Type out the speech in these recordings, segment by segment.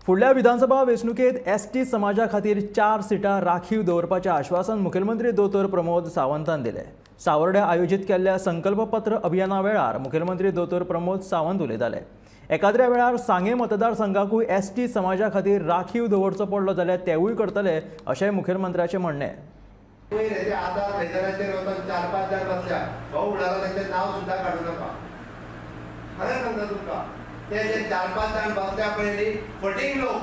फुडल्या विधानसभा वेंचणुकेत एसटी समाजा खातीर 4 सिटां राखीव दवरपाचें आश्वासन मुखेलमंत्री दोतोर प्रमोद सावंतान दिलें. सावर्ड्या आयोजीत केल्ल्या संकल्पपत्र अभियाना वेळार मुखेलमंत्री दोतोर प्रमोद सावंत उलयताले. एकाद्र्या वेळार सांगें मतदारसंघाकूय एसटी समाजा खातीर राखीव दवरचो पडलो जाल्यार तेवूय करतले अशें मुखेलमंत्र्याचें म्हणणें. ते जे 4-5 जाण बसल्या पळय न्ही फटींग लोक,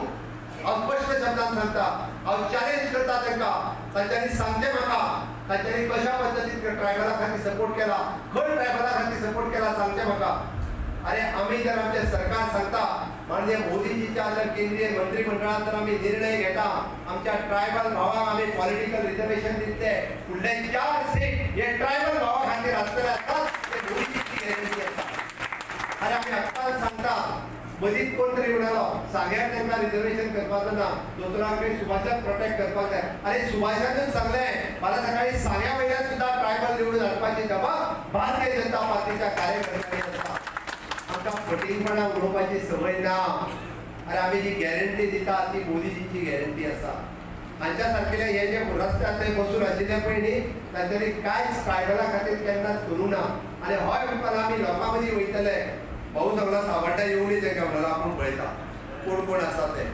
अस्पश्ट शब्दान सांगता, हांव चॅलेंज करता तांकां, तांच्यांनी सांगचें म्हाका तांच्यांनी कशा पद्दतीन ट्रायबला खातीर सपोर्ट केला, खंय ट्रायबला खातीर सपोर्ट केला सांगचें म्हाका. अरे आमी जर आमचें सरकार सांगता, माननीय मोदीजीच्या जर केंद्रीय मंत्रिमंडळान जर आमी निर्णय घेता आमच्या ट्रायबल भावांक आमी पॉलिटिकल रिजर्वेशन दितले, फुडले 4 सीट हे ट्रायबल भावा खातीर आसतले आसतात, ते मोदीजीची गॅरंटी आसा. अरे आमी हक्कान सांगता, मदींच कोण तरी म्हणालो सांग्यार तांकां रिजर्वेशन करपाचो ना, दोतोरां कडेन सुभाषाक प्रोटेक्ट करपाक जाय. अरे सुभाषानूच सांगलें मला सकाळी सांग्या वयल्यान सुद्दां ट्रायबल निवडून हाडपाची जबाब भारतीय जनता पार्टीच्या कार्यकर्त्यांनी आसा. आमकां फटींगपणां उलोवपाची संवय ना. अरे आमी जी गॅरंटी दिता ती मोदीजीची गॅरंटी आसा. हांच्या सारकेले हे जे रस्त्यार थंय बसून आशिल्ले पळय न्ही तांच्यांनी कांयच ट्रायबला खातीर केन्नाच करूं ना. आनी हय म्हणपाक आमी लोकां मदीं वयतले. भाऊ सगळो सावड्ड्या येवनी तांकां म्हणलो आपूण पळयता कोण कोण आसा ते.